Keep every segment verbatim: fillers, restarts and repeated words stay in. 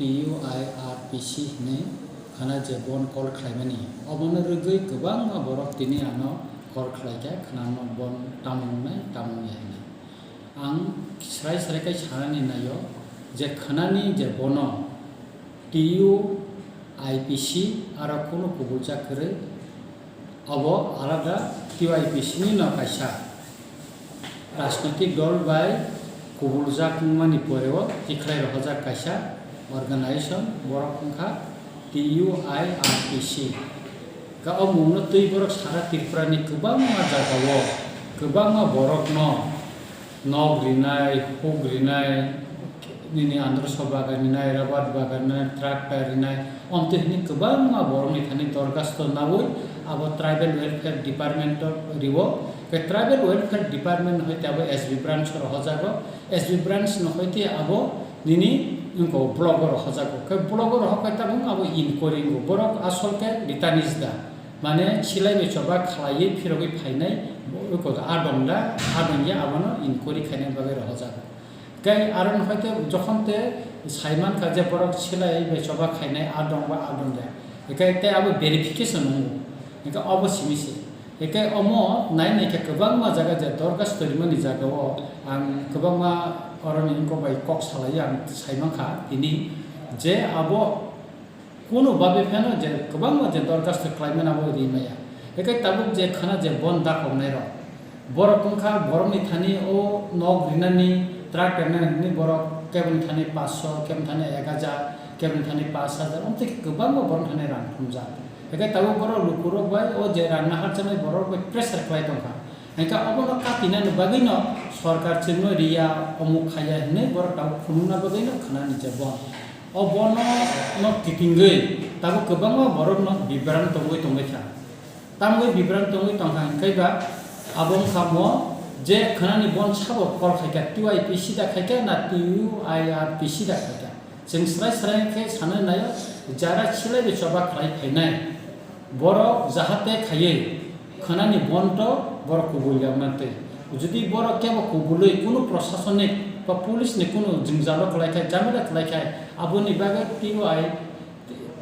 T U I R P C hinwi khwna je bon call khlaimani, obono rwgwi kwbangma borok tini ano call khlaikha, khwna no bon tamo wngnai, tamo wngya hinwi. Ang srai srai khe sanani naio je khwnani je bono T U I P C aro kunu kubuljak kwrwi, obo alada T U I P C ni no kaisa rajnoitik dol bai kubuljak wngmani poreo tikhlai rohorjak kaisa organization, borok wngkha T U I R P C. Ga o mungno twi borok sara Tripura ni kwbangma jagao kwbangma borokno nok rinai, huk rinai, nini androso bagan rinai, rabar bagan rinai, tractor rinai, omtwi hwnwi kwbangma borokni thani dorkhasto naui abo Tribal Welfare Department o riwo. Khe Tribal Welfare Department hoite abo S B branch o rohojago, S B branch no hoite abo nini wngkha block o rohojago. Khe block o rohor khe tabuk abo inquiry wngo, borok asol khe ritanis da. Mane silai bai choba khlaiwi phirogwi phainai, bo-, ko adong da, adong ya abono inquiry khaina bagwi rohorjak. Tei aro no hoite jokhon te saimankha je borok silai bai choba khainai adong ba adong ya. Ekai tei abo verification wngo. Ekai obo simi se. Ekai omo nai nai khe kwbangma jaga je dorkhasto rimani jagao ang kwbangma oroni wngkok bai kok salai ang saimankha tini je abo Kunu babe phano je kwbangma je dorkhasto khlaimani abo ri maya. Ekai tabuk je khwna je bon dakoknai rok. Borok wngkha borokni thani o nok rinani, truck rinani hwnwi borok keboni thani paanch sho, keboni thani ek hajar, keboni thani paanch hajar, omtwi khe kwbangma borokni thani rang thumjak. Ekai tabuk borok lukurok bai o je rang naharjaknai borok bai pressure khlai tongkha. Hingkhe obono kapinani bagwino sorkar chwngno riya, omuk khaiya hinwi borok tabuk phunukna bagwino khwnani je bon. O bono no kitingwi tabuk kwbangma borokno bibran tongwi tongwi kha. Tamwi bibran tongwi tongkha hingkhe ba abo wngkha mo je khwnani bon sabo call khaikha, T Y P C da khaikha na T U I R P C da khaikha. Chwng srai srai khe sanwi naio, jara silai bai choba khlai phainai. Borok jahate khaiwi khwnani bonto borok kubul ya mantwi. Jodi borok kebo kubului kunu prosasonik ba police ni kunu jwngjalo khlai khai, jamila khlai khai, aboni bagwi T Y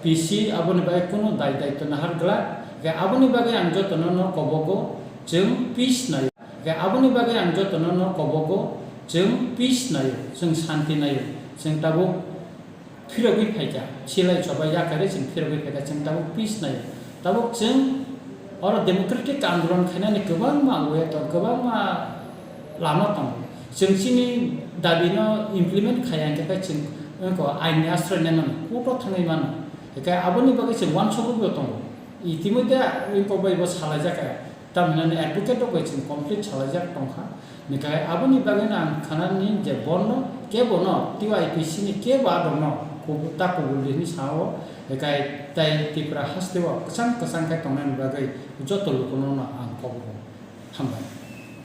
P C aboni bagwi kunu dai daitw nahar glak. Hwnkhe aboni bagwi ang jotono no kobogo, chwng peace naio. Hwnkhe aboni bagwi ang jotono no kobogo, chwng peace naio, chwng santi naio, chwng tabuk phirogwi phaikha, silai choba yakarwi chwng phirogwi phaikha, chwng tabuk peace naio. Tabuk chwng oro democratic andolon khainani kwbangma way tong, kwbangma lama tongo. Chwng chini dabino implement khaiya hwnkhe khe chwng wngkha ain ni asroy nai mano, court o thangwi mano. Hwnkhe aboni bagwi chwng uansukgwi bo tongo. Itimodhye wngkha bai bo salaijak kha. Tamhinani advocate rok bai chwng complete salaijak tongkha. Hwnkhe aboni bagwino ang khwnani je bono kebono T Y P C ni kebo adokno kubu-, ta kubul di hwnwi sao, hwnkhe tei Tripura hasteo kwchang kwchang khe tongnani bagwi joto lukuno no ang kobor o. Hambai.